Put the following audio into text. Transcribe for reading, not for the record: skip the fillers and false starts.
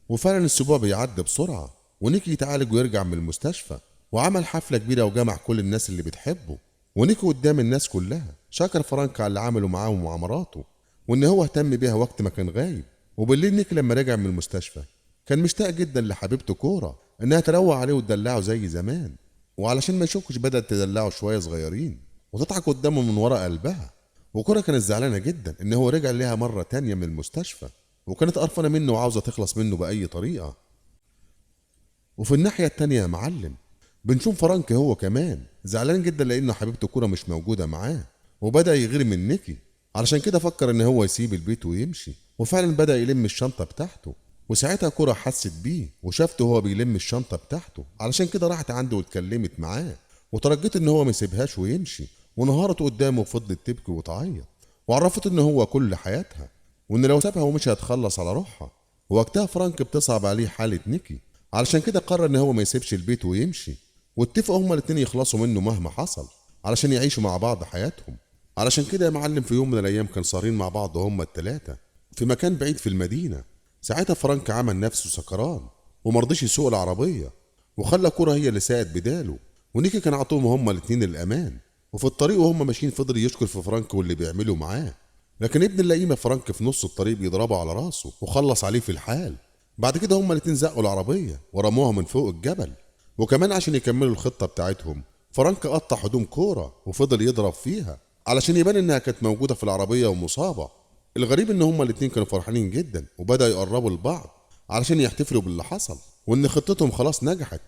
وفعلا الأسبوع بيعدي بسرعة، ونيكي يتعالج ويرجع من المستشفى، وعمل حفلة كبيرة وجمع كل الناس اللي بتحبه. ونيكي قدام الناس كلها شكر فرانك على اللي عمله معاه ومع مراته، وإن هو اهتم بيها وقت ما كان غايب. وبالليل نيكي لما رجع من المستشفى كان مشتاق جدا لحبيبته كورة إنها تروق عليه وتدلعه زي زمان، وعلشان ما يشكش بدأت تدلعه شوية صغيرين وتضحك قدامه من ورا قلبها. وكورة كانت زعلانة جدا إن هو رجع ليها مرة تانية من المستشفى، وكانت قرفانة منه وعاوزة تخلص منه بأي طريقة. وفي الناحية التانية يا معلم بنشوف فرانك هو كمان زعلان جدا لأن حبيبته كورة مش موجودة معاه، وبدأ يغير من نيكي، علشان كده فكر إن هو يسيب البيت ويمشي. وفعلا بدأ يلم الشنطة بتاعته، وساعتها كورة حست بيه وشافته هو بيلم الشنطة بتاعته، علشان كده راحت عنده واتكلمت معاه وترجت إن هو ما يسيبهاش ويمشي، وانهارت قدامه وفضلت تبكي وتعيط، وعرفت إن هو كل حياتها وإن لو سابها ومشي هتخلص على روحها. ووقتها فرانك بتصعب عليه حالة نيكي، علشان كده قرر إن هو ما يسيبش البيت ويمشي، واتفقوا هما الاتنين يخلصوا منه مهما حصل علشان يعيشوا مع بعض حياتهم. علشان كده يا معلم في يوم من الأيام كانوا سهرين مع بعض هما التلاتة في مكان بعيد في المدينة. ساعتها فرانك عمل نفسه سكران ومرضيش يسوق العربية، وخلى كورة هي اللي ساقت بداله، ونيكي كان عطوهم هما الاتنين الأمان. وفي الطريق وهم ماشيين فضل يشكر في فرانك واللي بيعمله معاه، لكن ابن اللئيمة فرانك في نص الطريق بيضربه على راسه وخلص عليه في الحال. بعد كده هما الاتنين زقوا العربية ورموها من فوق الجبل. وكمان عشان يكملوا الخطة بتاعتهم فرانك قطع هدوم كورة وفضل يضرب فيها علشان يبان انها كانت موجودة في العربية ومصابة. الغريب ان هما الاتنين كانوا فرحانين جدا وبدأوا يقربوا لبعض علشان يحتفلوا باللي حصل وان خطتهم خلاص نجحت.